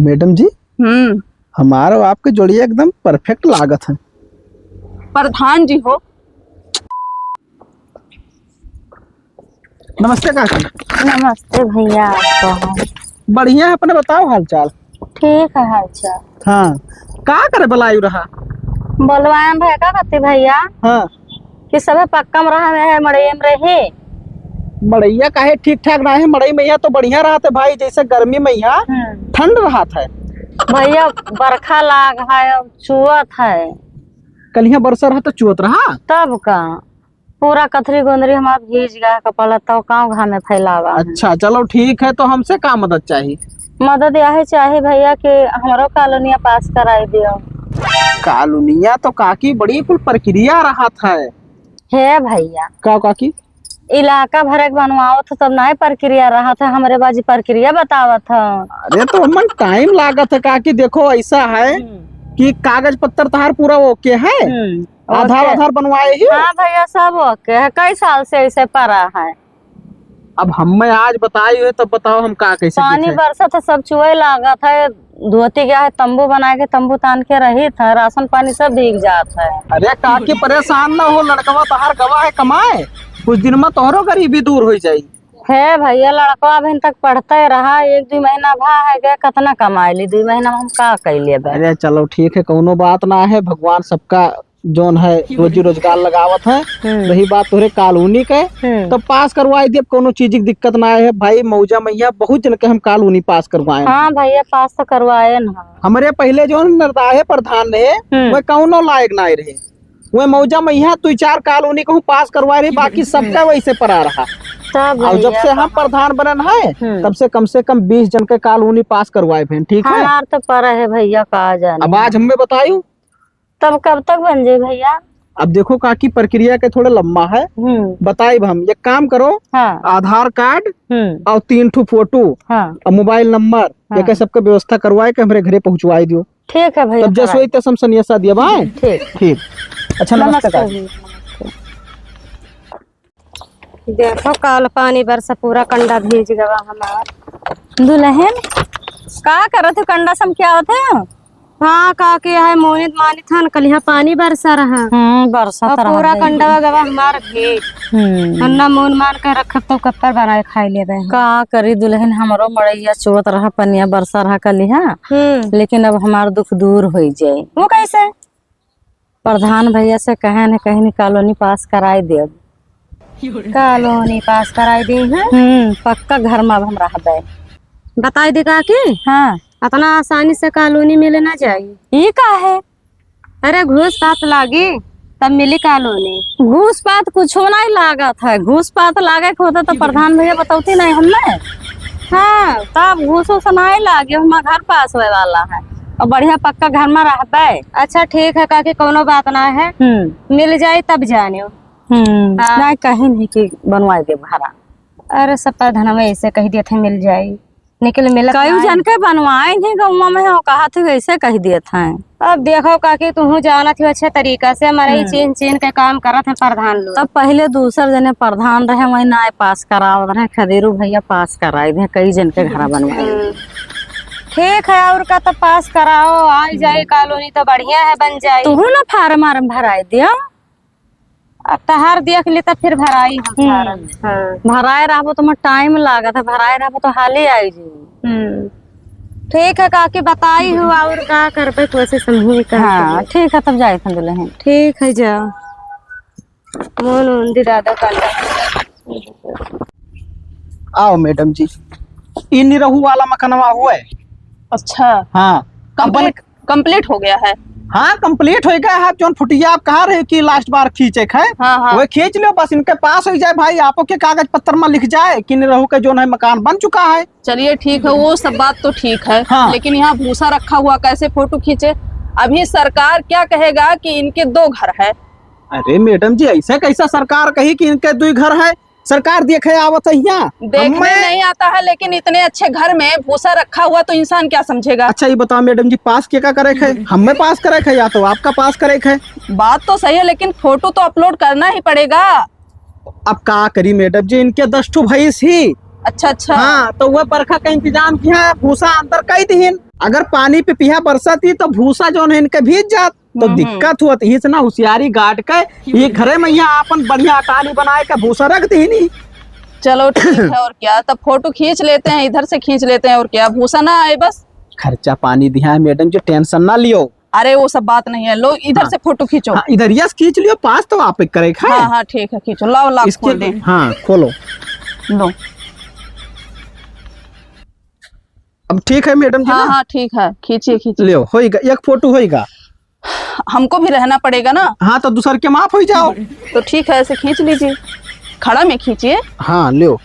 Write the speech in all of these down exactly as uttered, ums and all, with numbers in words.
मैडम जी, हम्म। हमार और आपके जोड़िया एकदम perfect लागत है। प्रधान जी हो। नमस्ते काकी। नमस्ते भैया, आपको। बढ़िया है, अपने बताओ हाल चाल। ठीक है हाल चाल। हाँ, का करे बुलायु रहा? बोलवाएन रहे का कहती भैया? हाँ। कि सभे पक्का में रहा, में है, मड़ई में रही। मड़ैया काहे ठीक ठाक ना है? मड़ई में यहाँ तो बढ़िया रहत है भाई, जैसे गर्मी में यहाँ हम्म। ठंड रहत है। भैया बरखा लाग है, अब चुअत है। कल यहाँ बरसा रहा तो चुअत रहा? तब का, पूरा कथरी गोंदरी हमार भीज गया, कपड़ा तो काव घामे फैलावा है। अच्छा, चलो ठीक है, तो हमसे का मदद चाही? मदद यही चाही भैया कि हमरो कॉलोनिया पास कराई दियो। कॉलोनिया तो काकी बड़ी कुल प्रक्रिया रहत है। हे भैया। का काकी? इलाका भरे के बनवावत हो तब नाय प्रक्रिया रहत है, हमरे बाजी प्रक्रिया बतावत है। अरे तो हमन टाइम लागत है काकी, देखो ऐसा है हम्म। कि कागज पत्तर तहार पूरा ओके है, हम्म, आधार ओके। आधार बनवाए ही हो? हाँ भैया सब ओके है, कई साल से ऐसे पड़ा है। अब हमें आज बताई हुए तब बताओ हम का कैसे पानी देखें? बरसत है, सब चुए लागत है, धोती गया है, तंबू बना के तंबू तान के रही था, राशन पानी सब भीग जात है। अरे काकी परेशान ना हो, लड़कवा तहार गवा है कमाए, कुछ दिन में तोहरो गरीबी दूर हो जाई। हे भैया, लड़कवा अभी तक पढ़ते रहा, एक दो महीना भा है गया, कितना कमाए ली, दो महीना में हम का कर लेबे? अरे चलो ठीक है, कोनो बात ना है, भगवान सबका जौन है रोजी रोजगार लगावत है। हम्म। रही बात तोहरे कॉलोनी के, हम्म। तो पास करवाई दिए, अब कोनो चीज की दिक्कत ना है भाई। मौजा मैया बहुत जन के हम कॉलोनी पास करवाए हैं। हाँ भैया, पास तो करवाए ना। हमरे पहले जौन नरदाहे प्रधान रहे, हम्म। वह कौनो लायक ना रहे। वह मौजा मैया तू चार कॉलोनी कहूँ पास करवाए रही, बाकी सबका वैसे पड़ा रहा। तब और जब भैया से हम कहाँ? प्रधान बनन है, हम्म। तब से कम से कम बीस जन के कॉलोनी पास करवाए हैं, ठीक है? हमार तो पड़ा है भैया, का जाने। अब आज हमें बतायू, तब कब तक बन जाई भैया? अब देखो काकी, प्रक्रिया के थोड़ा लंबा है। हम्म। बताइब हम, एक काम करो, हाँ। आधार कार्ड हम्म। और तीन ठो फोटो हाँ। और मोबाइल नंबर, हाँ। एके सबके व्यवस्था करवाए के हमरे घरे पहुँचवाई दियो। ठीक है भैया, तब जस कराई। होई तस हम सनियसा दिया भाई। ठीक। ठीक। अच्छा, नमस्ते नमस्ते काकी। भैया। देखो, काल पानी बरसा, पूरा कंडा भीज गवा हमार। दुल्हन, का करत हो? कंडा समक्यावत हो? हाँ, का के है, मोनित मानित हन, कल यहाँ पानी बरसा रहा। हम्म, बरसा और तो पूरा रहा है। कंडवा गवा हमार भीज। हम्म। अन्ना मोन मान के रखब तो कप्पर बनाए खाई लेबे हम। का करी दुल्हन, हमरो मड़ैया चोत रहा, पनिया बरसा रहा कल यहाँ। हम्म। लेकिन अब हमार दुख दूर होई जाए। वो कैसे? प्रधान भैया से कहेन है, कहीं कॉलोनी पास कराई देब। कॉलोनी पास कराई दी है? हम्म, पक्का घर में अब हम रहबे। बताई दे काकी? हाँ। इतना आसानी से कॉलोनी मिले ना जाई। ई का है? अरे घूस पात लागी तब मिली कॉलोनी। घूस पात कुछो नहीं लागत है, घूस पात लागे के होता तो प्रधान भैया बतौती नहीं हमें। हाँ। तब घूस उस नहीं लागे, हमार घर पास होए वाला है और बढ़िया पक्का घर में रहबे। अच्छा ठीक है काकी, कोनो बात ना है, हम्म। मिल जाई तब जानियो। हम्म, हाँ। नहीं कहीं नहीं कि बनवाई देब घरा। अरे सब प्रधानवा ऐसे कही दिए थे मिल जाई, लेकिन मिलत कई नहीं। जन के बनवाए नहीं गौवा में हो, कहा थे ऐसे कही दिए थे। अब देखो काकी, तुहू जानत हो अच्छे तरीका से, हमारे ई हम्म। चीन चीन के काम करत है प्रधान लोग। तब पहले दूसर जने प्रधान रहे, वही नाय पास करावत रहे, खदेरू भैया पास कराई दे, कई जन के घरा बनवाए। हम्म। ठीक है, और का, तो पास कराओ, आई जाए कॉलोनी तो बढ़िया है, बन जाए। तुहू ना फार्म वार्म भराई दियो। अब तहार देख ले तब फिर भराई हम हम्म। फार्म। हाँ। भराए रहबो तो मैं टाइम लागत है, भराए रहबो तो हाले आई जी। हम्म। ठीक है काकी, बताई हो और का करबे कोशिश हम ही करब। हाँ, ठीक है, तब जाए थे दुल्हन। ठीक है, जाओ। मोन उंदी दादा कांदा। आओ मैडम जी, ई निरहू वाला मकनवा हुए। अच्छा। हाँ। कंप्लीट, कंप्लीट हो गया है? हाँ, कंप्लीट हो गया है। आप जौन फुटिया आप कहा रहे कि लास्ट बार खींचे के है, हाँ, हाँ। वह खींच लो, बस इनके पास हो जाए भाई, आपो के कागज पत्तर में लिख जाए कि निरहू के जौन है मकान बन चुका है। चलिए ठीक है, वो सब बात तो ठीक है, हाँ। लेकिन यहाँ भूसा रखा हुआ कैसे फोटो खींचे? अभी सरकार क्या कहेगा कि इनके दो घर है। अरे मैडम जी, ऐसा कैसा सरकार कही कि इनके दो घर है? सरकार देखे आवत है यहाँ। देखने हमें नहीं आता है, लेकिन इतने अच्छे घर में भूसा रखा हुआ तो इंसान क्या समझेगा? अच्छा, ये बताओ मैडम जी, पास के का करे है? हमें पास करे है या तो आपका पास करे है? बात तो सही है, लेकिन फोटो तो अपलोड करना ही पड़ेगा। अब का करी मैडम जी, इनके दस ठो भैंस ही। अच्छा, अच्छा। हाँ, तो वह बरखा का इंतजाम किया है, भूसा अंदर कई दिहिन। अगर पानी पिपिहा बरसत ही तो भूसा जौन है इनके भीज जात, तो हम्म, हम्म। दिक्कत होत। इही से ना होशियारी गाट के ये घरे में यहाँ आपन बढ़िया अटाली बनाए के भूसा रख दीनी। चलो ठीक है, और क्या, तब फोटो खींच लेते हैं, इधर से खींच लेते हैं, और क्या, भूसा ना आए बस। खर्चा पानी दिहा है मैडम जी, tension ना लियो। अरे वो सब बात नहीं है, लो इधर हाँ। से फोटो खींचो। हाँ, इधर यस खींच लियो, पास तो आप एक करे खाए। हाँ, हाँ, ठीक है, खींचो, लाओ, लाओ, इसके खोल दे। हाँ, खोलो। लो। अब ठीक है मैडम जी हाँ, ना? हाँ, ठीक है, खींचिए, खींचिए। लियो, होइगा, एक फोटो होइगा। हमको भी रहना पड़ेगा ना। हाँ, तो दूसर के माफ हो जाओ। तो ठीक है, ऐसे खींच लीजिए, खड़ा में खींचिए। हाँ, लियो,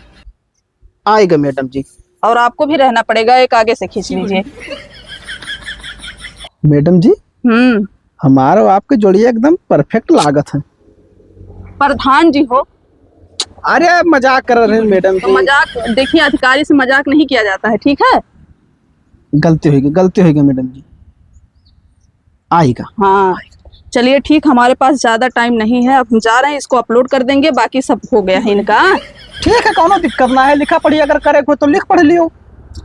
आइगा मैडम जी। और आपको भी रहना पड़ेगा, एक आगे से खींच लीजिए। मैडम जी, हम्म। हमारा आपके जोड़िया एकदम perfect लागत है। प्रधान जी हो। अरे, मजाक कर रहे हैं मैडम तो जी। मजाक, देखिए, अधिकारी से मजाक नहीं किया जाता है, ठीक है? गलती होइगी, गलती होइगी मैडम जी। आइगा। हाँ, चलिए ठीक, हमारे पास ज्यादा time नहीं है, अब हम जा रहे हैं, इसको upload कर देंगे, बाकी सब हो गया है इनका। ठीक है, कौनो दिक्कत ना है, लिखा पढ़ी अगर करे को तो लिख पढ़ लियो।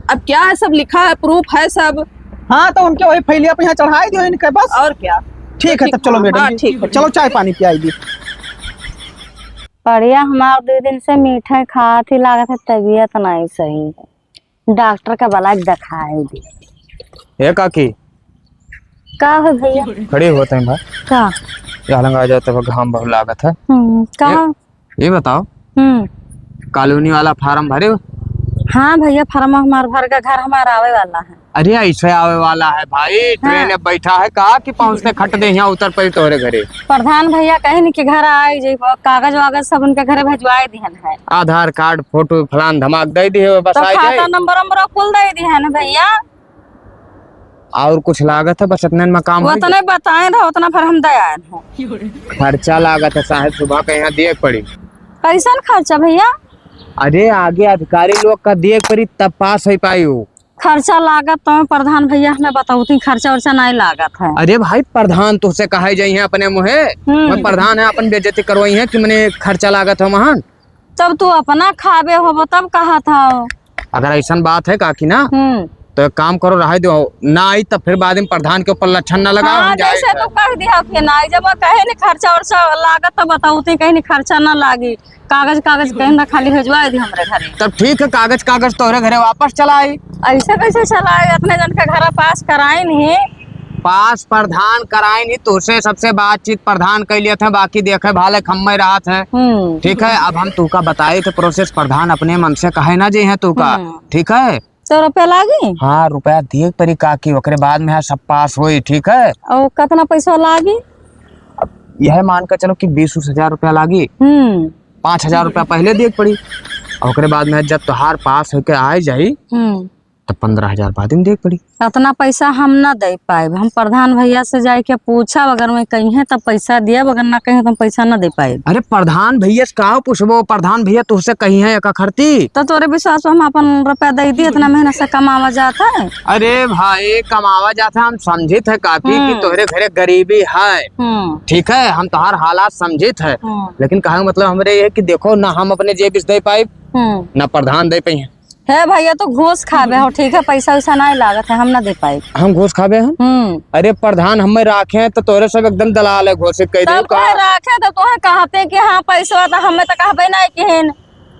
अब क्या है, सब लिखा है, proof है सब। हाँ, तो उनके वही फैलिया पे यहाँ चढ़ाई दियो इनके बस। और क्या? ठीक है, ठीक, तब चलो हाँ, मैडम हाँ, जी। ठीक है, चलो ठीक। चाय पानी पियाई दी। बढ़िया, हमार दो दिन से मीठा खात ही लागत है, तबीयत नहीं सही है। डॉक्टर का बला के दिखाई दी। ए काकी। का हो भैया? खड़ी होत हैं भाई। का? यहाँ लंग आ जाओ, तब घाम बहुत लागत है। हम्म, कहाँ? ए, ये बताओ। हम्म। कॉलोनी वाला फार्म भरे हो? हाँ भैया, फार्म हमार भर का, घर हमार आवे वाला है। अरे ऐसे आवे वाला है भाई, हाँ। ट्रेन अब बैठा है का कि पहुँचते खट दे यहाँ उतर पड़ी तोहरे घरे। प्रधान भैया कहिन कि घर आए जइबो, कागज वागज सब उनके घरे भेजवाए दिहन है। आधार कार्ड, फोटो, फलान धमाक दे दिए, बस तो आ खाता जाए। नंबर वंबर कुल दे दिहन भैया। और कुछ लागत है, बस इतने में काम हो उतने जाए। बताए रहो, उतना भर हम दे आए हैं। खर्चा लागत है साहब, सुबह के यहाँ दिए के पड़ी। कैसन खर्चा भैया? अरे आगे अधिकारी लोग का दिए के पड़ी, तब पास हो पाई हो। खर्चा लागत तो प्रधान भैया हमें बताउती, खर्चा उर्चा नहीं लागत है। अरे भाई, प्रधान तुझसे कहे जाई है अपने मुँहे, हम्म। मैं प्रधान है, अपन बेइज्जती करवाई है कि मने खर्चा लागत है वहाँ। तब तू अपना खाबे होबो तब कहा था। अगर ऐसन बात है काकी ना, हम्म। तो एक काम करो, रहे दो, ना आई तब फिर बाद में प्रधान के ऊपर लक्षण ना लगाओ, हाँ, हम जाए जैसे थे। तू कह दिया कि ना आई, जब वो कहे नहीं खर्चा उर्चा लागत तो बताउती, कहीं नहीं खर्चा ना लागी। कागज, कागज कहीं ना खाली भेजवा दी हमरे घरे। तब ठीक है, कागज, कागज तोहरे घरे वापस चला आई। ऐसे कैसे चला आई? इतने जन के घर पास कराई नहीं। पास प्रधान कराई नहीं, तोसे सबसे बातचीत प्रधान कर लिया था, बाकी देखे भाले खम्मे रात है। हम्म। ठीक है, अब हम तूका बताए थे process, प्रधान अपने मन से कहे ना जे हैं तूका। हम्म। ठीक है? सौ रुपया लागी? हाँ, रुपया दिए के पड़ी काकी, ओकरे बाद में है सब पास होई, ठीक है? और कितना पैसा लागी? अब यह मान के चलो कि बीस उस हजार रुपया लागी। हम्म। पाँच हजार रुपया पहले दिए के पड़ी, और ओकरे बाद में जब तोहार पास होके आए जाई, हम्म। तब पन्द्रह हजार बाद में दिए के पड़ी। इतना पैसा हम ना दे पाएब, हम प्रधान भैया से जाए के पूछब, अगर मैं कहीं है तब पैसा दियब, अगर ना कहीं तो हम पैसा ना दे पाएब। अरे प्रधान भैया से का पूछबो, प्रधान भैया तुझसे कहीं है एक खरती। तो तोरे विश्वास पे हम अपन रुपया दे दी, इतना मेहनत से कमावा जात है। अरे भाई कमावा जात है, हम समझित है काकी कि हम्म। तोहरे घरे गरीबी है, हम्म। ठीक है, हम तोहार हालात समझित है, हम्म। लेकिन कहे का मतलब हमरे ये है कि देखो ना हम अपने जेब से दे पाइब, हम्म। ना प्रधान दे पाई है। हे भैया, तो घूस खाबे हो, ठीक है, पैसा वैसा नहीं लागत है, हम ना दे पाई। हम घूस खाबे हम? हम्म। अरे प्रधान, हमें राखे हैं तो तोरे सब एकदम दलाल है, घोषित कर तब दे का। कहे राखे तो तोहे कहते कि हाँ पैसा तो हमें तो कहबे नहीं किहिन।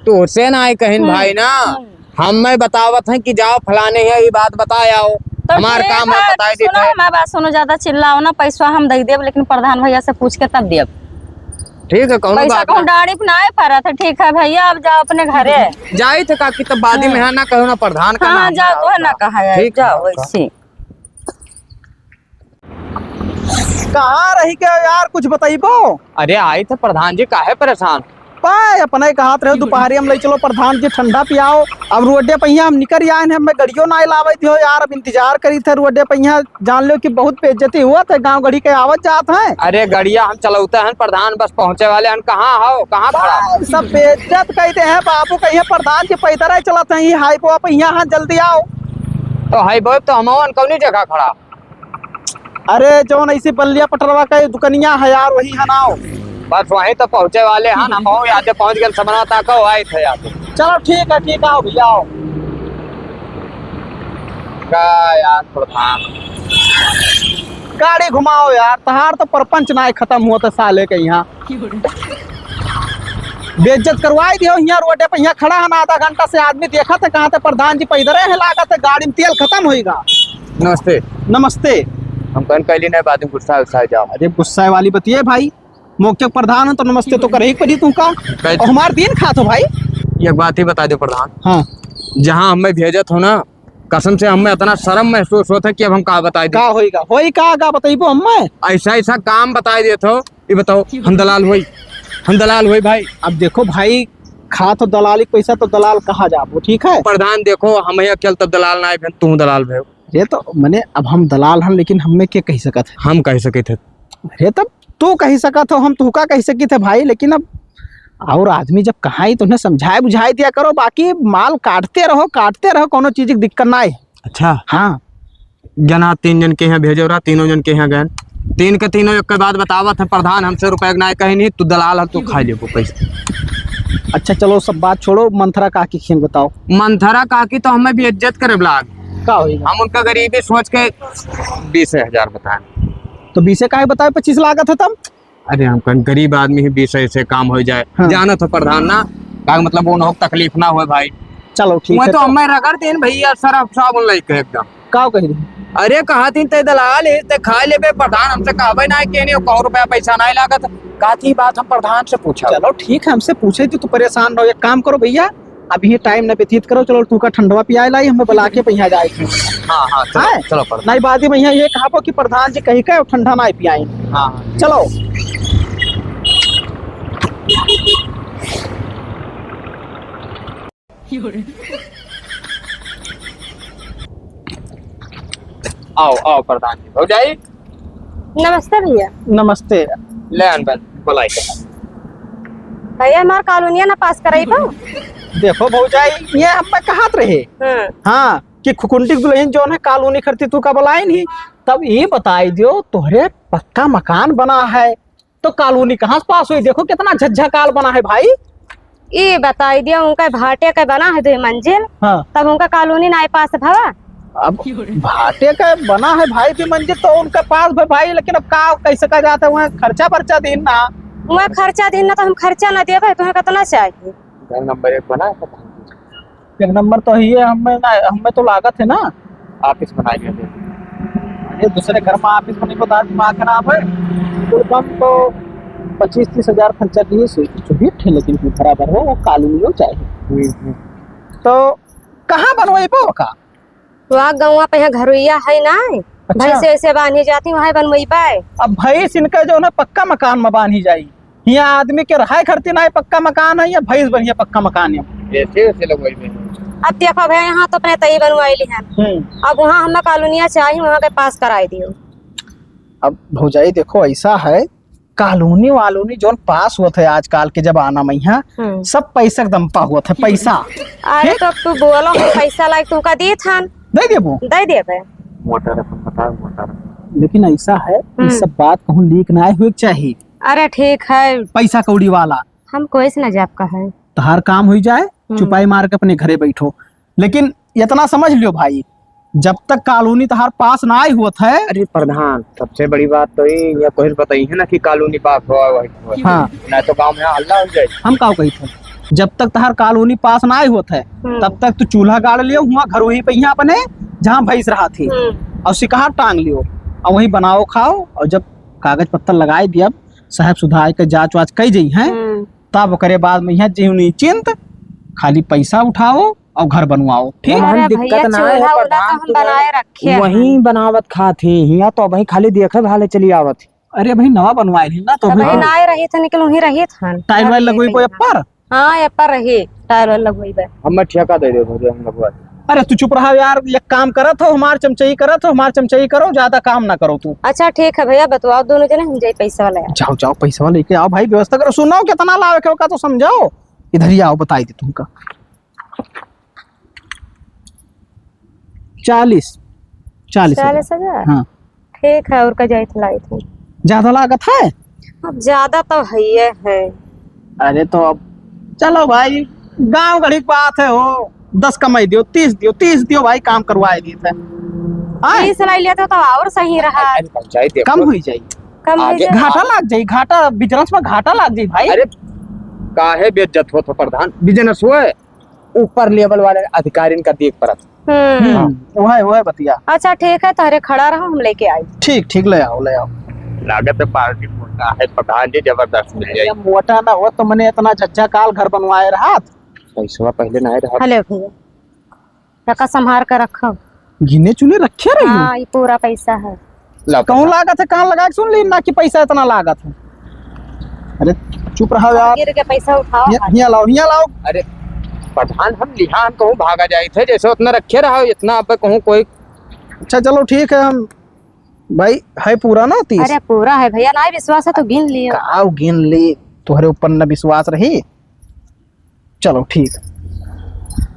तोसे नहीं कहिन हम्म, भाई ना, हम्म। हमें बतावत हैं कि जाओ फलाने है, ये बात बताए आओ, तो हमार ठीक काम है, है, बताए सुनो, देते हैं। हमार बात सुनो, ज्यादा चिल्लाओ ना, पैसा हम दे देब, लेकिन प्रधान भैया से पूछ के तब देब। ठीक है, कौनो पैसा बात कहूँ ना। डाड़ी पे ना फरत है, ठीक है भैया, अब जाओ अपने घरे। जाई थे काकी, तब बादी में हम्म। है ना, कहो ना प्रधान का हाँ, नाम जाओ, ना तो है ना होता। कहा है, ठीक है, जाओ हाँ, वैसे। कहाँ रही के यार, कुछ बताइबो? अरे आई थे प्रधान जी, काहे परेशान? पाए अपने कहत रहे, दोपहरी हम ले चलो प्रधान जी, ठंडा पियाओ। अब रोडे पहिया हम निकर आए हैं, हमें गड़ियो ना लावे दियो यार, अब इंतजार करी थे रोडे पहिया। जान लो कि बहुत बेइज्जती हुआ थे, गाँव गड़ी के आवत जात हैं। अरे गड़िया हम चलौते हैं प्रधान, बस पहुँचे वाले हैं। कहाँ हो, कहाँ खड़ा? सब बेइज्जत कहते हैं बाबू, कहिए प्रधान जी पैदल ही चलत हैं, ये हाईवे पे यहाँ, हाँ, जल्दी आओ। तो हाईवे तो हम कौनी जगह खड़ा? अरे जौन ऐसी बल्लिया पटरवा का ये दुकनिया है यार, वही है ना। बस वहीं तो पहुँचे वाले हैं हम, हम यादे पहुँच गए, समझा था कहो आए थे यादे। चलो ठीक है, ठीक है, आओ भैया आओ। का यार प्रधान, गाड़ी घुमाओ यार, तहार तो परपंच नाय खतम हुआ था साले के यहाँ। बेइज्जत करवाई दियो, यहाँ रोडे पे यहाँ खड़ा है ना, आधा घंटा से आदमी देखा था, कहाँ थे प्रधान जी पैदल है, लागत है गाड़ी में तेल खतम होइगा। नमस्ते। नमस्ते। हम कौन कहली नहीं, बाद में गुस्सा उस्सा जाओ। अरे गुस्सा वाली बतिये भाई, मौके प्रधान हो तो नमस्ते तो करे ही पड़ी तू का। कह- और हमार दिन खात हो भाई। एक बात ही बता दो प्रधान। हाँ। जहाँ हमें भेजत हो ना, कसम से हमें इतना शर्म महसूस होत है कि अब हम का बताई दे। का होई का? होई का, का बताइबो हमें? ऐसा, ऐसा काम बताई देत हो, ये बताओ, हम दलाल होई, हम दलाल होई भाई। अब देखो भाई, खा तो दलाली के पैसा तो दलाल कहा जाबो, ठीक है? प्रधान देखो, हम ही अकेल तब दलाल ना आए, तू दलाल भे। ये तो मने अब हम दलाल हन, लेकिन हमें के कह सकत है? हम कह सके थे। अरे तब तू कही सकत हो, हम तू का कही सकी थे भाई, लेकिन अब और आदमी जब कहाँ ही तो उन्हें समझाए बुझाए दिया करो, बाकी माल काटते रहो, काटते रहो, कोनो चीज की दिक्कत ना है। अच्छा। हाँ। जना तीन जन के यहाँ भेजो रहा, तीनों जन के यहाँ गए, तीन के तीनों एक के बात बतावत है, प्रधान हमसे रुपया के ना कहीं नहीं, तू दलाल है, तू खा लेबो पैसा। अच्छा चलो सब बात छोड़ो, मंथरा काकी खेल बताओ। मंथरा काकी तो हमें भी इज्जत करे लाग। का होई? हम उनका गरीबी सोच के बीस हजार बताए। तो बीसे काहे बताए, पच्चीस लागत है तब? अरे हम कन गरीब आदमी ही, बीस ऐसे काम हो जाए। हाँ। जानत हो प्रधान ना, का मतलब वो ना हो, तकलीफ ना होए भाई। चलो ठीक मैं है तो तो। हमें रगड़ देन भैया, सरफ साबुन लेके एकदम। का कही रही? अरे कहा थी ते दलाल है, ते खा लेबे, प्रधान हमसे कहबे ना कि नहीं, कौ रुपया पैसा नहीं लागत। कहा थी बात हम प्रधान से पूछा। चलो ठीक है, हमसे पूछे थी, तू परेशान रहो, एक काम करो भैया, अभी ये टाइम न व्यतीत करो, चलो तू का ठंडवा पियाए लाई, हमें बुला के पहिया जाए। हाँ, हाँ, चलो, हैं? चलो, पढ़। नहीं, बाद में यहाँ ये कहा कि प्रधान जी कही का ठंडा ना पियाए। हाँ, हाँ। चलो। आओ, आओ, प्रधान जी, भौजाई। नमस्ते भैया। नमस्ते। ले आन बन, बुलाई के। भैया, हमार कॉलोनिया ना पास कराई बा। देखो भौजाई, ये हम कहत रहे। हाँ। हाँ, कि खुकुंडी दुल्हन जौन है कॉलोनी खरती तू का बुलाइन ही, तब ये बताई दियो तोहरे पक्का मकान बना है, तो कॉलोनी कहाँ से पास हुई? देखो कितना झज्झा काल बना है भाई। ई बताई दिया, उनका भाटे के बना है दुई मंजिल, हाँ। तब उनका कॉलोनी नाई पास भवा। अब भाटे के बना है भाई दुई मंजिल, तो उनका पास भा भाई, लेकिन अब का कैसे का जाता है, वहाँ खर्चा बर्चा दीन ना। वहाँ खर्चा दीन ना, तो हम खर्चा ना देबे, तुम्हें कितना चाहिए? घर नंबर एक बना है, पता नहीं। एक नंबर तो ही है, हमें ना, हमें तो लागत है ना। ऑफिस बनाए गए थे। अरे, दूसरे घर में ऑफिस बने को तो दिमाग खराब है। कुल कम तो पच्चीस तीस हजार खर्चा किए से, तो भी ठीक, लेकिन फिर बराबर हो, वो कॉलोनी हो चाहे। हम्म, हम्म। तो कहाँ बनवाई बो का? वहाँ गौवा पे यहाँ घरुइया है ना, अच्छा। भैंस ऐसे बांधी जाती, वहाँ बनवाई पाए। अब भैंस इनका जो ना पक्का मकान में बांधी जाई। हियाँ आदमी के रहाए खरती ना पक्का मकान है, या भैंस बढ़िया पक्का मकान है? ऐसे, ऐसे लगवाई में। अब देखो भैया, यहाँ तो अपने तई बनवाई ली है। हम्म। अब वहाँ हमें कॉलोनिया चाहिए, वहाँ के पास कराई दियो। अब भौजाई देखो, ऐसा है, कॉलोनी वालोनी जौन पास हुआ था आजकल के जमाना में, यहाँ हम्म। सब पैसा के दम पा हुआ था, पैसा। अरे ठीक? तो अब तू बोलो, हम पैसा लायक तू का दी थान? दे देबो। दे देबे। मोटर अपन बताओ, मोटर। लेकिन ऐसा है, हम्म। ये सब बात कहूँ लीक ना हुए के चाहिए। अरे ठीक है। पैसा कौड़ी वाला। हम कोई से ना जाब का है। तहार काम हुई जाए, हम्म। चुपाई मार के अपने घरे बैठो। लेकिन इतना समझ लियो भाई, जब तक कॉलोनी तहार पास ना आई हुआ था। अरे प्रधान, सबसे बड़ी बात तो ये, ये कोई बताई है ना कि कॉलोनी पास हुआ, वही हुआ। हाँ। ना तो गाँव में हल्ला हो जाए। हम का कही थे, जब तक तहार कॉलोनी पास ना आई हुआ था, हम्म। तब तक तू चूल्हा गाड़ लियो, हुआ घर वही पे यहाँ अपने, जहाँ भैंस रहा थी, हम्म। और सिकहा टांग लियो, और वही बनाओ खाओ, और जब कागज पत्तर लगाए दिया, साहब सुधार के जांच वाच कई जइहैं, हम्म। तब ओकरे बाद में यहाँ जीव निश्चिंत, खाली पैसा उठाओ और घर बनवाओ, ठीक? अरे हम दिक्कत भैया, ना है चूल्हा उल्हा तो प्रधान, हम तू बनाए रखे हैं। वहीं बनावत खात ही, हियाँ तो वहीं खाली देखे भाले चली आवत ही। अरे भाई, नवा बनवाए ही ना, तो तब भाई भाई ना आए रही थे, निकल वहीं रही था। टाइल वाइल लगवाई को ऊपर? हाँ, ये पर रही, टायर वाला लगवाई बे। हमें ठेका दे दे भौजी, हम लगवा दे। अरे तू चुप रहा यार, एक काम करत हो, हमार चमचई करत हो, हमार चमचई करो, ज्यादा काम ना करो तू। अच्छा ठीक है भैया, बतवाओ दोनों जने, हम जाई पैसा वाला यार। जाओ, जाओ, पैसा वाला लेके आओ भाई, व्यवस्था करो। सुनाओ कितना लावे के होगा तो समझाओ, इधर ही आओ, बताई दे तुमका। चालीस, चालीस हजार। चालीस हजार? हाँ। ठीक है, और का जाइत लाइत है। ज्यादा लागत है? अब ज्यादा तो है ही है। अरे तो अब चलो भाई, गाँव गढ़ी की बात है हो, दस कमाई दियो, तीस दियो, तीस दियो भाई, काम करवाए दिए थे। हाँ। तीस नहीं लेते तो और सही रहा। अरे, अरे, पंचायत देखो। कम हुई जाई। कम हुई आगे जाई। घाटा लाग जाई, घाटा, business में घाटा लाग जाई भाई। अरे, काहे बेइज्जत होत हो प्रधान? Business होए, ऊपर level वाले अधिकारिन का देख परत। हम्म। हम्म, वह है, वह है बतिया। अच्छा, ठीक है, तोहरे खड़ा रहो, हम लेके आई। ठीक, ठीक, ले आओ, ले आओ। लागत है पार्टी मोटा है, प्रधान जी जबरदस्त मिल जाई। ये मोटा ना हो तो मने इतना झज्झा काल घर बनवाए रहा। पैसवा पहले ना आए रहा। हेलो भैया, टका संभार के रखो। गिने चुने रखे रही हो? हाँ, ये पूरा पैसा है। लाओ कौन प्रधान। लागत है, कान लगा के सुन ली ना कि पैसा इतना लागत है। अरे चुप रहो यार। गिर के पैसा उठाओ। हिया, हिया लाओ, हिया लाओ। अरे प्रधान, हम लिहान कहूँ भागा जाए थे, जैसे उतना रखे रहो, इतना अब कहूँ कोई। अच्छा चलो ठीक है, हम भाई है पूरा ना तीस। अरे पूरा है भैया, ना विश्वास है तो गिन लियो। का गिन ली, तोहरे ऊपर न विश्वास रही। चलो ठीक।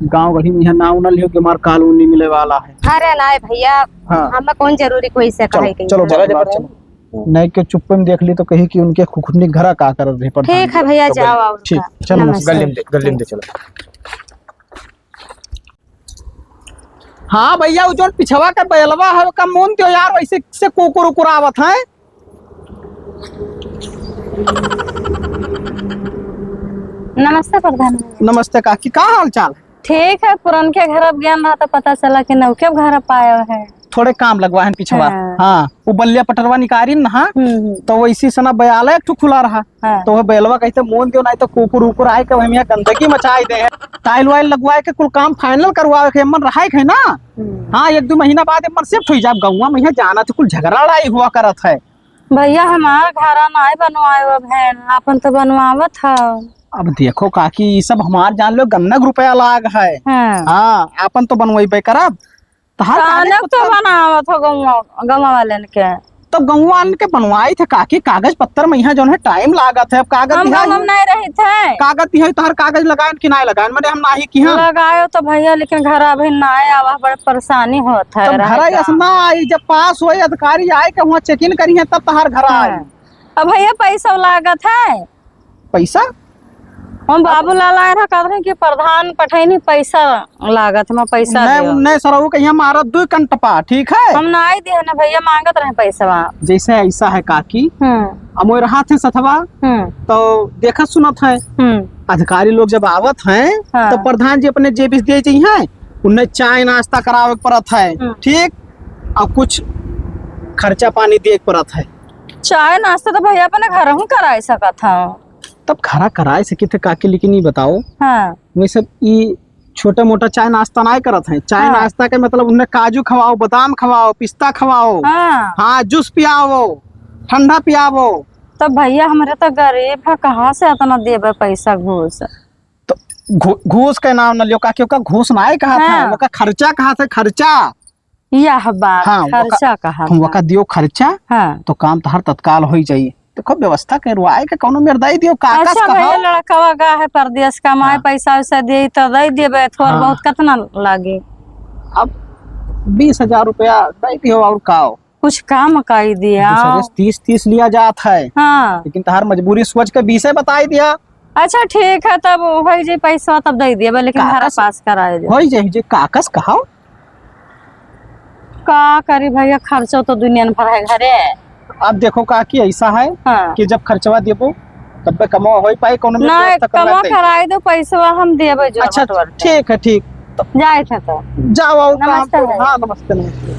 गाँव गढ़ी में यहाँ नाव न लियो कि हमार काल ऊन नहीं मिले वाला है। अरे नाय भैया, हाँ। हमें कौन जरूरी कोई से चलो, कहे के चलो, यहाँ। चलो, चलो, चलो। नहीं के चुप्पे में देख ली तो कही कि उनके खुखुंडी घरा का करत रहे प्रधान ठीक है जी। भैया, तो जाओ गल-, और ठीक, का। चलो, नमस्ते। गल्ली में दे, गल्ली में दे, चलो। हाँ भैया, वो जोन पिछवा का बैलवा है, ओका मोन दियो यार, वैसे से कुकुर उकुर आवत है। नमस्ते प्रधान। नमस्ते काकी, का हाल चाल? ठीक है, पुरनके घर अब गया रहा तो पता चला कि नौके घर पाए है। थोड़े काम लगवा है पिछवा। हाँ। हाँ, वो बल्लिया पटरवा निकारिन ना, हाँ? हम्म, हम्म। तो वैसी सना बयाला एक ठो खुला रहा। हाँ। तो वह बैलवा कहते मोन दियो, नहीं तो कुकुर उकुर आए के वह मियाँ गंदगी मचाई दे। टाइल वाइल लगवाए के कुल काम final करवावे के मन रहा है ना। हम्म। हाँ, एक दो महीना बाद मन shift हुई जाब गौवा में, यहाँ जाना तो कुल झगड़ा लड़ाई हुआ करत है। भैया, हमार घरा नाय बनवाए अब है, आपन तो बनवावत ह। अब देखो काकी, ई सब हमार जान लो, गन्ना के रुपया लाग है। हाँ। हाँ, आपन तो बनवाइबे करब। तहार कागज कानक तो पत्तर बनावत हो गौवा, गौवा वालन के। तब गौवा वालन के बनवाई थे काकी, कागज पत्तर में यहाँ जौन है time लागत है। अब कागज हम दिहाई गौवा में है, नहीं रही थे। कागज दिहाई, तहार कागज लगाएन कि नाय लगाएन, मने हम नाही किहा। लगायो तो भैया, लेकिन घर अभी नाय आवा, बड़े परेशानी होत है तब रहे घर का। ऐसा ना आई, जब पास होए अधिकारी आए के हुआ check in करी है, तब तहार घर आई। हाँ। अब भैया पैसा लागत है। पैसा? हम बाबूलाल आए रहा, कहत रहे कि प्रधान पठैनी पैसा लागत, हम पैसा नहीं, दियो। उन्ने सरऊ के यहाँ मारत दुई कंटपा, ठीक है? हम नाई दिए ना भैया, मांगत रहे पैसवा। जैसे ऐसा है काकी, हम्म। हम वही रहा थे सथवा, हम्म। तो देखत सुनत है, हम्म। अधिकारी लोग जब आवत हैं, हाँ। तो प्रधान जी अपने जेब से दे चाहिए, उन्हें चाय नाश्ता करावे के पड़त है, हम्म। ठीक? और कुछ खर्चा पानी दिए के पड़त है। चाय नाश्ता तो भैया अपने घर हूँ कराए सकत हूँ। तब घरा कराए सकी थे काकी, लेकिन ये बताओ, हाँ। वैसे ई छोटा मोटा चाय नाश्ता नाय करत है। चाय हाँ। नाश्ता के मतलब उन्हें काजू खवाओ, बादाम खवाओ, पिस्ता खवाओ, हाँ। हाँ, जूस पियाओ, ठंडा पियाओ। तब भैया हमरे तो गरीब है, कहाँ से इतना देबे पैसा घूस? तो घू-, घूस के नाम न लियो काकी, ओका घूस नाय कहा था, हाँ। ओका खर्चा कहा था, खर्चा। यह बात, हाँ, वका, खर्चा कहा हम था। वका दियो खर्चा, हाँ। तो काम तहार तत्काल होई जाई। देखो, व्यवस्था करवाए के कौनो मेर दई दियो, कागज अच्छा भैया, कहाओ। लड़कवा गा है परदेस कमाए, हाँ। पैसा वैसा दे तो दई देबे, थोड़ हाँ। बहुत कितना लागी? अब बीस हजार रुपया दई दियो और का हो? कुछ काम काई दिया। दूसरे से तीस, तीस लिया जात है। हाँ। लेकिन तहार मजबूरी सोच के बीसे बताई दिया। अच्छा ठीक है, तब होई जे पैसा तब दे दिया, लेकिन कागज घर पास कराए दे। होई जे, जे कागज कहाओ। का करी भैया, खर्चो तो दुनिया भर है घरे। अब देखो काकी, ऐसा है हाँ। कि जब खर्चवा देबो, तब पे कमवा होई पाई, कोनो में ना, व्यवस्था करवा कमवा दे। कराए दो, पैसवा हम देबे जो अच्छा, बटोर के। ठीक है, ठीक। तो जाए थे तो। जाओ, आओ, काम नमस्ते करो। भैया। हाँ, नमस्ते, नमस्ते।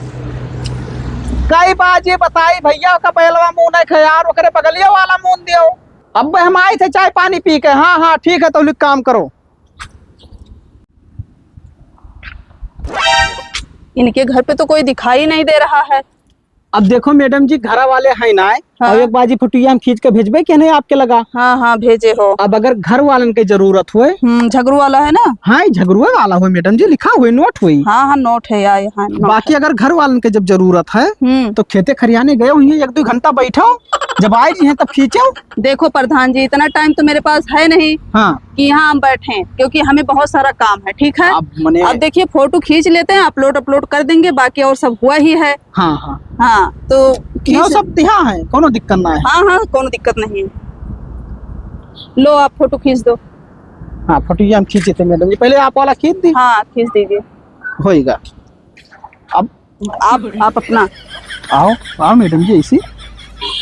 कई बाजी बताई भैया, ओका पहलवा मुंह नहीं खाए यार, ओकरे बगलिया वाला मुंह दियो। अब हम आए थे चाय पानी पी के। हाँ, हाँ, ठीक है, तो लिख काम करो। इनके घर पे तो कोई दिखाई नहीं दे रहा है। अब देखो मैडम जी, घरा वाले हैं ना, हाँ। और एक बाजी फोटुया हम खींच के भेजबे के नहीं आपके लगा। हाँ, हाँ, भेजे हो। अब अगर घर वालन के जरूरत होए। हम्म, झगरू वाला है ना? हाँ, ई झगरुए वाला होए मैडम जी, लिखा हुए, नोट हुई। हाँ, हाँ, नोट है, आए, हाँ, नोट बाकी है। अगर घर वालन के जब जरूरत है, हम्म। तो खेते खरियाने गए हुए, एक दो घंटा बैठो, जब आए जी हैं तब खींचो। देखो प्रधान जी, इतना टाइम तो मेरे पास है नहीं हाँ। कि यहाँ हम बैठें, क्योंकि हमें बहुत सारा काम है, ठीक है? अब मने अब देखिए, फोटो खींच लेते हैं, अपलोड, अपलोड कर देंगे, बाकी और सब हुआ ही है। हाँ, हाँ। हाँ, तो यो खींच सब तिहा है, कोनो दिक्कत ना है। हाँ, हाँ, कोनो दिक्कत नहीं है। लो, आप फोटो खींच दो। हाँ, फोटो ये हम खींचे थे मैडम जी, पहले आप वाला खींच दी। हाँ, खींच दीजिए। होएगा। अब आप, आप अपना आओ, आओ मैडम जी, ऐसे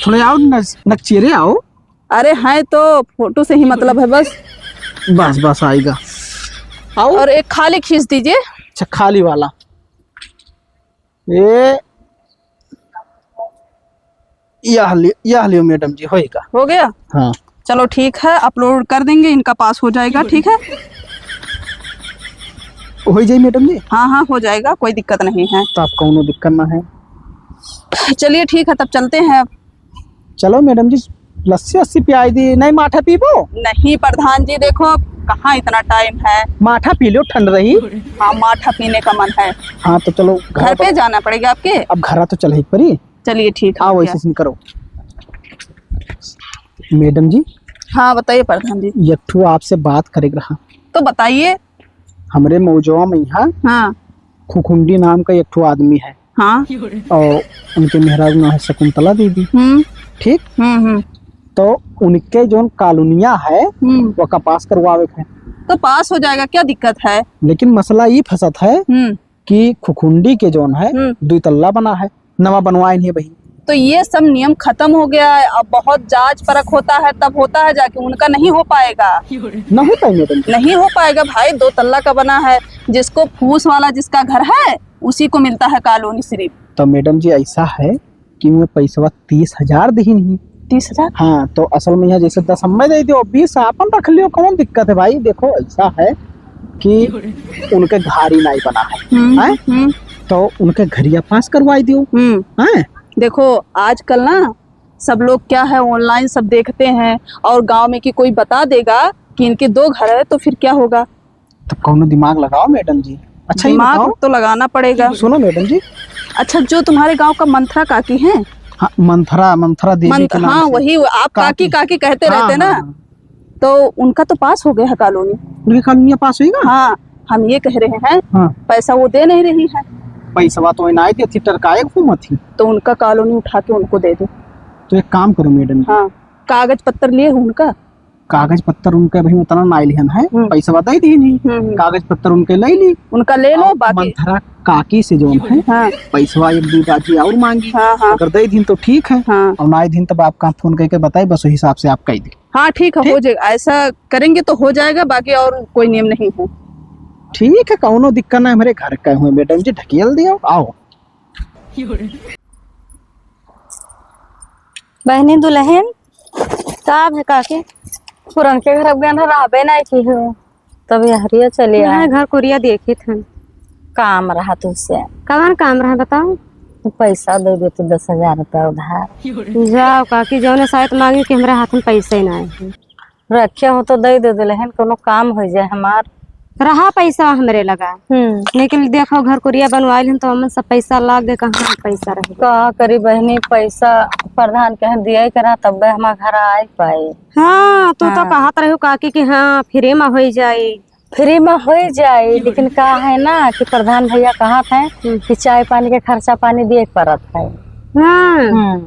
थोड़ा आओ, नक-, नकचेरे आओ। अरे हैं तो फोटो से ही मतलब है बस। बस, बस आएगा। आओ। और एक खाली खींच दीजिए। अच्छा, खाली वाला। ये, यह लियो, यह लियो मैडम जी, होएगा। हो गया? हाँ। चलो ठीक है, upload कर देंगे, इनका पास हो जाएगा, ठीक है? हो जाए मैडम जी? हाँ, हाँ, हो जाएगा, कोई दिक्कत नहीं है। तो आप कौनो दिक्कत ना है। चलिए ठीक है, तब चलते हैं अब। चलो मैडम जी, लस्सी वस्सी पियाई दी, नहीं माठा पीबो? नहीं प्रधान जी, देखो कहाँ इतना time है। माठा पी लो, ठंड रही। हाँ, माठा पीने का मन है। हाँ, तो चलो घर घर पे पर जाना पड़ेगा आपके। अब घरा तो चल ही परी। चलिए ठीक है, आओ, भैया। ऐसे नहीं करो। मैडम जी। हाँ, बताइए प्रधान जी। एक ठो आपसे बात करे के रहा। तो बताइए। हमरे मौजवा में यहाँ हाँ। खुखुंडी नाम का एक ठो आदमी है। हाँ। और उनके मेहरारू नाम है शकुंतला देवी। हम्म। ठीक? हम्म, हम्म। तो उनके जौन कॉलोनिया है, हम्म। वो का पास करवावे के है। तो पास हो जाएगा, क्या दिक्कत है? लेकिन मसला ई फंसत है हम्म। कि खुखुंडी के जौन है, हम्म। दुई तल्ला बना है, नवा बनवाए नहीं भाई। तो ये सब नियम खत्म हो गया है, अब बहुत जांच परख होता है, तब होता है जाके, उनका नहीं हो पाएगा। नहीं पाए मैडम। नहीं हो पाएगा भाई, दो तल्ला का बना है, जिसको फूस वाला जिसका घर है, उसी को मिलता है कॉलोनी सिर्फ। तो मैडम जी, ऐसा है कि मैं पैसवा तीस हजार दीन ही। तीस हजार? हाँ, तो असल में यहाँ जैसे दस हमें दे दियो, बीस आपन रख लियो, कौन दिक्कत है भाई? देखो, ऐसा है कि उनके घर ही नहीं बना है, हम्म, हैं? हम्म। तो उनके घरिया पास करवाई दियो, हम्म। हैं? देखो, आजकल ना सब लोग क्या है, online सब देखते हैं, और गाँव में कि कोई बता देगा कि इनके दो घर है, तो फिर क्या होगा? तो कौनो दिमाग लगाओ मैडम जी। अच्छा, ये दिमाग बताओ। तो लगाना पड़ेगा। सुनो मैडम जी। अच्छा, जो तुम्हारे गांव का मंथरा काकी हैं? हाँ, मंथरा, मंथरा देवी मंथ-, के नाम हाँ, से। वही, आप काकी, काकी। काकी कहते हाँ, रहते ना। हाँ, हाँ। तो उनका तो पास हो गया है कॉलोनी। उनके कॉलोनी पास होइगा? हाँ, हम ये कह रहे हैं, हाँ। पैसा वो दे नहीं रही है। पैसवा तो ना देती, टरकाए घूमत ही। तो उनका कॉलोनी उठा के उनको दे दो। तो एक काम करो मैडम जी। हाँ, कागज पत्तर लिए हो उनका? कागज पत्तर उनके भाई उतना ना लिहन है, हम्म। पैसा दे दीन ही, हम्म, हम्म। कागज पत्तर उनके ले ली। उनका ले लो, और बाकी मंथरा काकी से जौन है, हाँ। पैसवा एक दू बाजी और मांगी, हाँ, हाँ। अगर दे दीन तो ठीक है, हाँ। और ना दीन तब आप का फोन करके बताए, बस वही हिसाब से आप कह दी। हाँ, ठीक है, ठीक? हो जाएगा, ऐसा करेंगे तो हो जाएगा, बाकी और कोई नियम नहीं है। ठीक है, कौनो दिक्कत ना, हमारे घर का हुए मैडम जी, ढकेल दियो, आओ। बहनी दुलहिन, का भे काकी? पुरनके घर अब गए ना, रहबे नाहीं की हो। तब यहरिया चले यहाँ आए। घर कुरिया देखित हन। काम रहा तुझसे। कवन काम रहा बताओ? तू पैसा दे दे तू दस हजार रुपया उधार। जाओ काकी, जौने साइत मांगी कि हमरे हाथ में पैसे ही ना आए। रखे हो तो दे दे दुलहिन, कोनो काम हो जाए हमार। रहा पैसा हमरे लगा। हम्म। लेकिन देखो, घर कुरिया बनवाइल हन, तो हमन सब पैसा लाग गए, कहाँ पैसा रहे? का करी बहनी, पैसा प्रधान के यहाँ दिया ही करा, तब हमार घर आए पाए। हाँ, तू तो हाँ। कहत रहो काकी कि हाँ, free में हो जाए। Free में हो जाए, लेकिन का है ना कि प्रधान भैया कहत हैं हम्म। कि चाय पानी के खर्चा पानी दिए के पड़त है। हाँ। हम्म।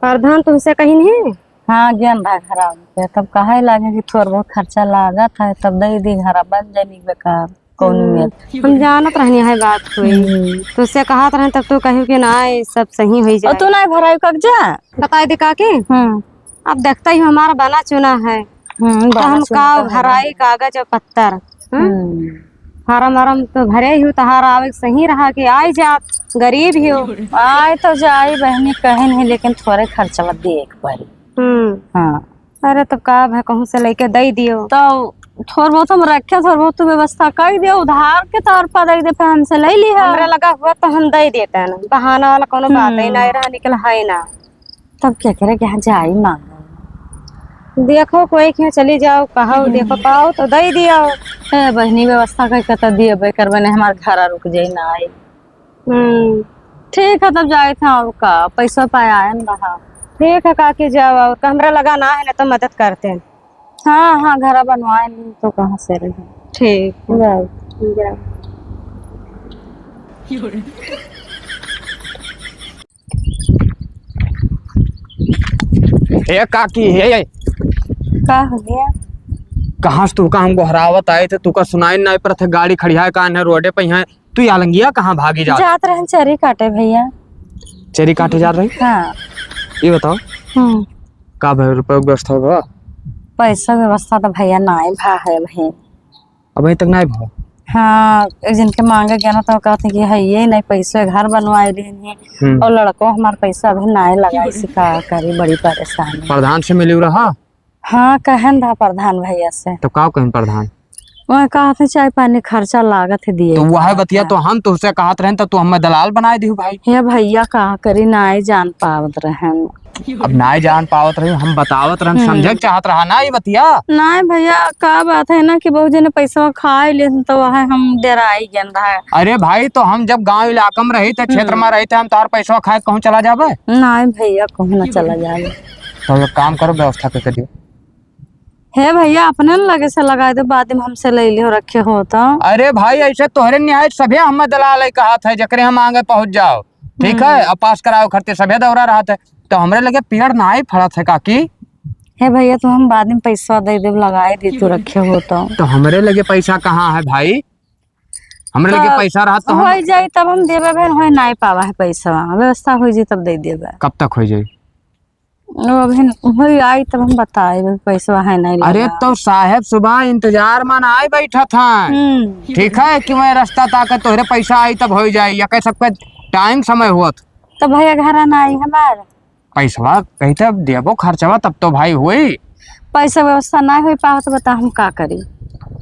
प्रधान तुमसे कहीं नहीं? हाँ, ज्ञान रहा घरा में। तब कहे लागे कि थोड़ बहुत खर्चा लागत है, तब दे दी घरा, बन जानी बेकार कौनो हम्म, में। हम जानत रहनी है बात कोई। हम्म। तो उससे कहत रहन तब तो कहियो कि ना, ये सब सही हो जाए। और तू ना भराई कागजा? बताई दे काकी। हम्म। अब देखता ही हमारा बना चुना है। हम्म, तो बना हम चुना का तो है। भराई कागज और पत्तर। हाँ? हम्म। फार्म वार्म तो भरे ही, तहार आवे के सही रहा कि आई जात, गरीब ही हो। आए तो जाई बहनी, कहे नहीं, लेकिन थोड़े खर्चवा देख पड़ी। हम्म। हाँ। अरे तब का भा कहूँ से लेके दे दियो। तो थोड़ बहुत हम रखे, थोड़ बहुत तू व्यवस्था कर दियो, उधार के तौर पर दे दे, फिर हमसे ले लिहा। हमरा लगा हुआ तो हम दे देते हैं ना, बहाना वाला कोनो बात ही हम्म। नहीं रहा, निकल है ना। तब केकरे के यहाँ जाई मांगे? देखो, कोई के यहाँ चली जाओ, कहो, हम्म। देखो, पाओ तो दे दियो। ए, बहिनी, व्यवस्था कई के तो दियबे करबे, नहीं हमार घरा रुक जाई, ना आई। हम्म। ठीक है, तब जाए थे, और का, पैसा पाए आए न रहा। ठीक है, काकी, जाओ, और का हमरा लगा ना है, ना तो मदद करते हैं। हाँ, हाँ, घरा बनवाए नहीं तो कहाँ से रही। ठीक है। जाओ। जाओ। हे काकी, हे, हे। का हो गया? कहाँ से तू का हम गोहरावत आए थे, तू का सुनाई नहीं पड़त है, गाड़ी खड़िया कान है, रोडे पे है, तू या लंगिया कहाँ भागी जात? जात रहन चरी काटे भइया। चरी काटे जात रही? हाँ। ये बताओ, हम्म। का भए, रुपया व्यवस्था बा? पैसा व्यवस्था तो भइया नाहीं भा है भाई। अबहीं तक नाहीं भा? हाँ, एक जन के माँगे गया ना तो कहत हैं कि है ये नहीं, पैसा घर बनवाए रही है। हम्म। और लड़को हमार पैसा अभी नाहीं लगाए, से का करी, बड़ी परेशानी। प्रधान से मिली रहा? हाँ, कहन रहा प्रधान भइया से। तो का कहन प्रधान? वह कहत है, "चाय पानी खर्चा लागत है, दिए तो वह बतिया तो हम तुहसे कहत रहन, तो तू हमें दलाल बनाए दिहु भाई।" हे भइया, का करी, नाहीं जान पावत रहन। अब नाहीं जान पावत रही, हम बतावत रहन, हम्म। समझे के चाहत रहा ना ये बतिया। नाहीं भइया, का बात है ना कि बहुत जने पैसा खाए लेन, तो वह हम डेराई गन रहा है। अरे भाई, तो हम जब गाँव इलाका में रही थे, क्षेत्र में हम्म। रही थे, हम तोहार पैसा खाए कहूँ चला जाबे? नाहीं भइया, कहूँ ना चला जाबे। तो एक काम करो, व्यवस्था करके दियो। हे भइया, अपने न लगे से लगाए दो, बाद में हमसे ले लियो, रखे हो तो। अरे भाई, ऐसे तोहरे निहायत सभे हमें दलाल है कहत है, जकरे हम आगे पहुँच जाओ, ठीक है? हम्म। अब पास कराओ खर्चे सभे दौरा रहत है, तो हमरे लगे पेड़ नाहीं फड़त है काकी। हे भइया, तो हम बाद में पैसा दे देब, लगाए दे, तू रखे हो तो। तो हमरे लगे पैसा कहाँ है भाई? हमरे लगे तो पैसा रहत तो हम होई जाई, तब हम देबे, भाई, होई नाहीं पावा है पैसा, व्यवस्था होई जाई, तब दे देबे। कब तक होई जाई? वो अभी होई आई तब हम बताए, अभी पैसवा है नहीं अरे लगा। तो साहेब सुबह इंतजार में ना आए बैठत हैं। हम्म। ठीक है कि मैं रास्ता ताकत तोहरे पैसा आई तब होई जाई, या कह सकते टाइम समय होत। तो भइया घर ना आई हमार। पैसवा कही तब देबो खर्चवा तब तो भाई होई। पैसा व्यवस्था ना होई पावत बता हम का करी।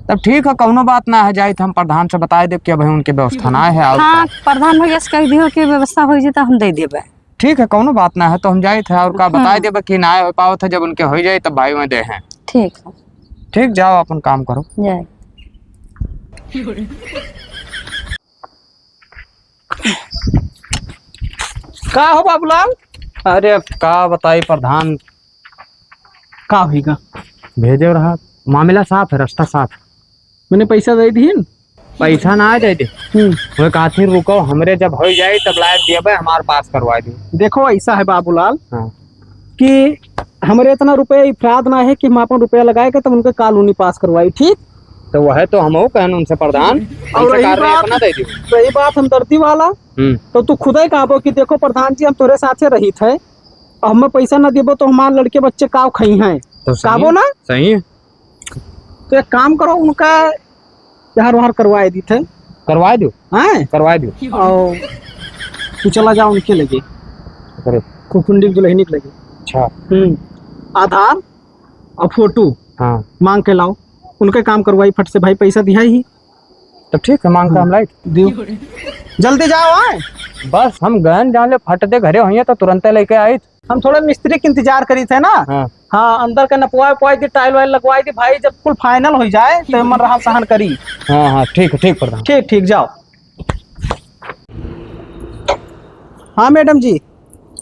तब ठीक है, कौनो बात ना है, जाई तो हम प्रधान से बताए देब कि अभी उनके व्यवस्था ना है। और हाँ, का? प्रधान भइया से कह दियो कि व्यवस्था होई जाई तो हम दे देबे। ठीक है, कौनो बात ना है, तो हम जाइत है और का बताए हम्म। देबे कि ना हो पावत है, जब उनके हो जाए तब भाई में दे हैं। ठीक है। ठीक, जाओ अपन काम करो। जाए। का हो बाबूलाल? अरे अब का बताई प्रधान, का होइगा? भेजे रहा, मामला साफ है, रास्ता साफ है। मैंने पैसा दे दीन? पैसा ना दे दे। हम्म। वो कहथिन, "रुको, हमरे जब हो जाई, तब लायक दिया बे, हमार पास करवा दी।" देखो, ऐसा है बाबूलाल हाँ। कि हमरे इतना रुपया इफराद ना है कि हम अपन रुपया लगाए के तब उनके कॉलोनी पास करवाई, ठीक? तो वह तो हमहू कहन उनसे, "प्रधान, और हमसे रही कार रहे, बात, अपना दे दो।" रही बात हमदर्दी वाला, हम्म। तो तू खुदे कहबो कि, "देखो प्रधान जी, हम तोरे साथे रहित है, अब हमें पैसा ना देबो तो हमार लड़के बच्चे काव खई हैं।" तो सही कहबो है, ना? सही है। तो एक काम करो, उनका यहाँ वहाँ करवाए दी थे। करवाए दो। हैं? करवाए दो। और तू चला जा उनके लगे। अरे। कुकुंडी की दुल्हनी के लगे। अच्छा। हम्म। आधार और फोटो हाँ। मांग के लाओ। उनके काम करवाई फट से, भाई पैसा दिया ही। तो ठीक है, मांग के हाँ। हम लाइट। दियो। जल्दी जाओ, हाँ। बस हम गहन जान ले फट दे घरे होइए तो तुरंते लेके आई। हम थोड़ा मिस्त्री के इंतजार करी थे ना। हाँ। हाँ, अंदर का नपवाए उपवाए दी, टाइल वाइल लगवाए दी भाई, जब कुल फाइनल हो जाए तो मन रहा सहन करी। हाँ, हाँ, ठीक है, ठीक प्रधान। ठीक, ठीक, जाओ। हाँ मैडम जी।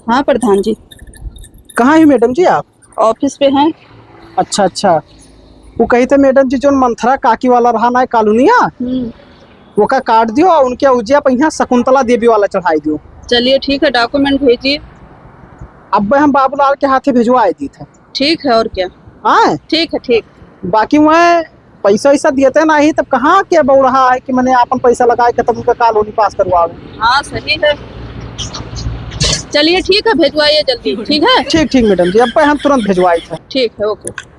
हाँ प्रधान जी। कहाँ है मैडम जी आप? ऑफिस पे हैं। अच्छा, अच्छा। वो कही थे मैडम जी, जो मंथरा काकी वाला रहा ना कॉलोनिया, हम्म। ओका काट दियो और उनके उजिया पे यहाँ शकुंतला देवी वाला चढ़ाई दियो। चलिए ठीक है, डॉक्यूमेंट भेजिए। अब हम बाबूलाल के हाथे भिजवाए दी थे। ठीक है, और क्या। हाँ? ठीक है, ठीक। बाकी वह पैसा वैसा देते नहीं, तब कहाँ के बौड़हा है कि मैंने आपन पैसा लगाए के तब उनका कॉलोनी पास करवावे। हाँ, सही है। चलिए ठीक है, भिजवाइए जल्दी, ठीक है? ठीक, ठीक मैडम जी, अब हम तुरंत भिजवाई थे। ठीक है, ओके।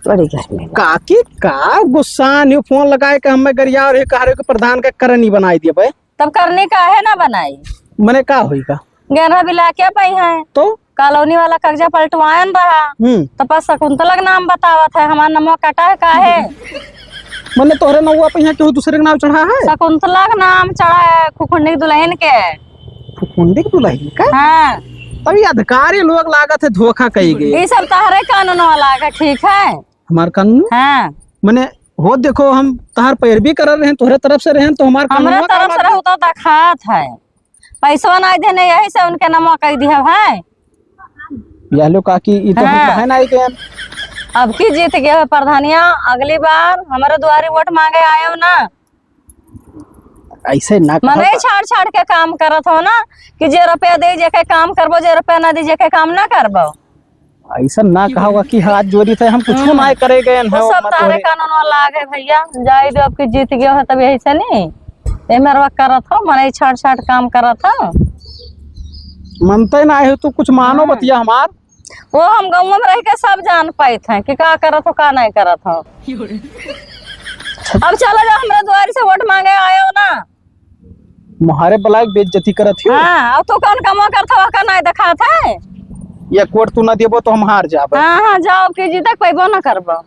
बड़ी गर्मी बा। काकी का गुस्सा न्यू फोन लगाए के हमें गरिया और ये कह रहे हो कि प्रधान का करनी बनाई दिए बे। तब करनी काहे ना बनाई? मने का होई का? गेंदा बिला के पाई है। तो? कॉलोनी वाला कब्जा पलटवायन रहा। हम्म। तो पर शकुंतला के नाम बतावत है, हमार नमवा कटा है काहे? मने तोहरे नौवा पे यहाँ केहू दूसरे के नाम चढ़ा है? शकुंतला के नाम चढ़ा है, खुखुंडी के दुल्हन के। खुखुंडी के दुल्हन का? हाँ। तब ये अधिकारी लोग लागत है धोखा कई गए। ये सब तहरे कानून वाला है, ठीक है? हमार कानून? हाँ। मने हो देखो, हम तहार पैरवी करल रहेन, तोहरे तरफ से रहेन, तो हमार कानून हमरे का तरफ से लागत? रहू तो दखात है। पैसवा नाई देने, यही से उनके नमवा कई दिया है। यह लो काकी, ई तो हम हाँ। कहे नाई के। अब की जीत गए हो प्रधानिया, अगली बार हमारे दुआरे वोट मांगे आयो ना। ऐसे ना कहो मनई का। छाड़ छाड़ के काम करत हो ना, कि जे रुपया दे, जेके काम करबो, जे रुपया ना दे, जेके काम ना करबो। ऐसा ना कहा हुआ कि हाथ जोड़ी थे, हम कुछ हम्म। ना करे गए हैं, वो सब मत तारे करे। कानून वाला आ गए भैया, जाए दो, अब की जीत गयो है तब यही से नहीं, ये मेरवा करत हो, मने छाट छाट काम करत हो। मनते ना है, तू कुछ मानो हाँ। बतिया हमार। वो हम गाँव में रह के सब जान पाइत हैं कि का करत हो, का नहीं करत हो। अब चलो जाओ, हमरा दुआरी से वोट मांगे आयो ना। मुहारे बलाय के बेइज्जती करत ही। हाँ, अब तू कौन कमवा करत हो, का नहीं देखात है? ये वोट तू ना देबो तो हम हार जाबे। हाँ, हाँ, जाओ, अब की जीते के पैबो ना करबो।